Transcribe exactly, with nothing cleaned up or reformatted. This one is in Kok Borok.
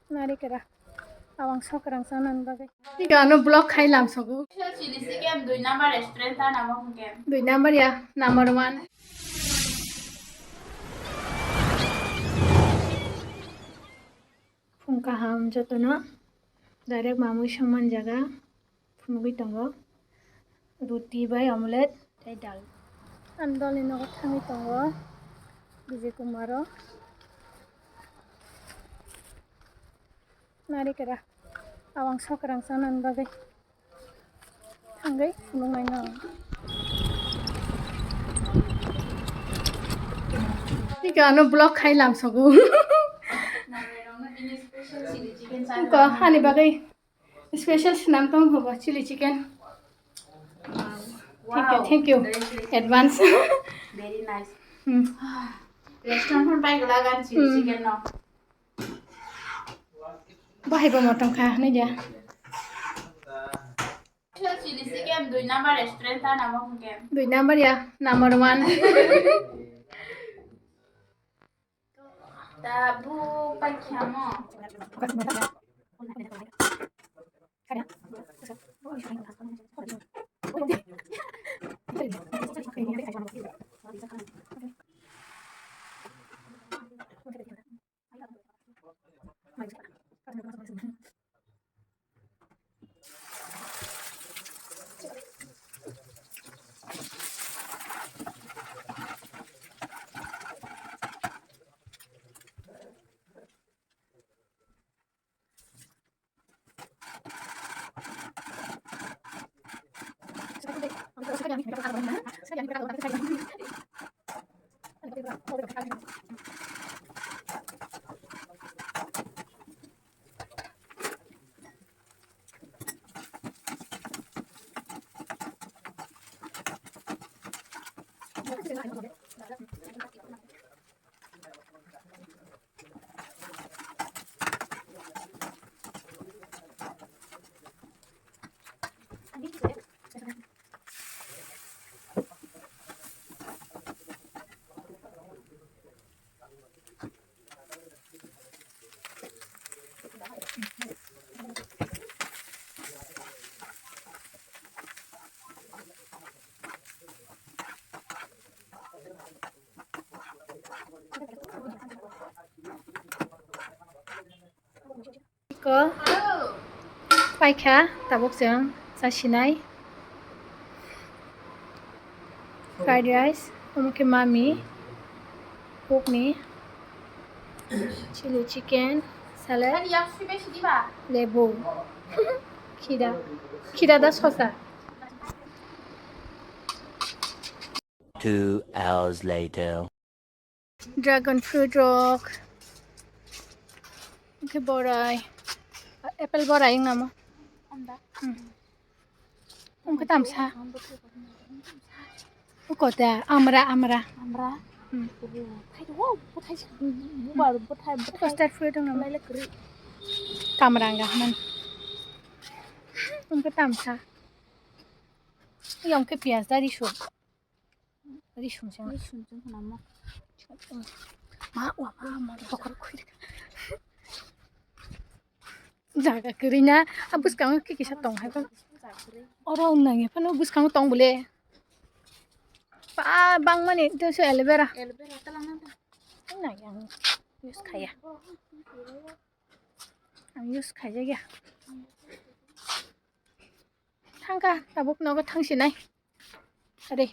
Nari kera. Awang sokrang sanani bagwi. Tiko ano vlog khai lamsogo. Chili chicken dui number restaurant ta namo hwnkhe. Dui number ya, number one. Phung kaham jotono. Direct mamui songman jaga. Phunugwi tongo. Ruti bai omelette tei dal. Ani dolni nogo thangwi tongo Vijay Kumar o. Nari kera. Awang sokrang sanani bagwi thangwi phunuknai no. Tiko ano vlog khai lamsogo. Ko hani bagwi. Special swnam tong hobo chili chicken. Thank you, thank you. Advance. Very nice. Hmm. Restaurant hwn pai gala gan chili chicken no. Bahai bo motong kha, nai ja. Chili chicken dui number restaurant ta namo hwnkhe. Dui number ya, number one. Tabuk paikha mo. Iko paikha tabuk chwng chasinai fried rice, omo khe mami, pork ni, chili chicken, salad, lebu, khira, khira da sosa. Two hours later. Dragon fruit rok. Oke, borai. Apple borai wng namo? Amra. Hmm. Oke, tamsa. Oke, ta, amra, amra. Amra. Hmm. Obo, thai, wow, bo thai, bubar, bo thai, bo thai. Custard fruit wng namo? Lai lai kri. Kamranga, man. Oke, tamsa. Yang ke pias dari su. Risum se. Risum se khna mo. Ma, wa, ma, ma, dokor khui. Jaga kwrwi na, a bwskango khe kisa tong hai khe. Oro nang ya phano bwskango tong bole. Ba, bang mani to se aloe vera. Aloe vera ta lang na ta. Nang yang use khaya. Ang use khaya ya. Thangkha, tabuk nogo thangsinai. Are.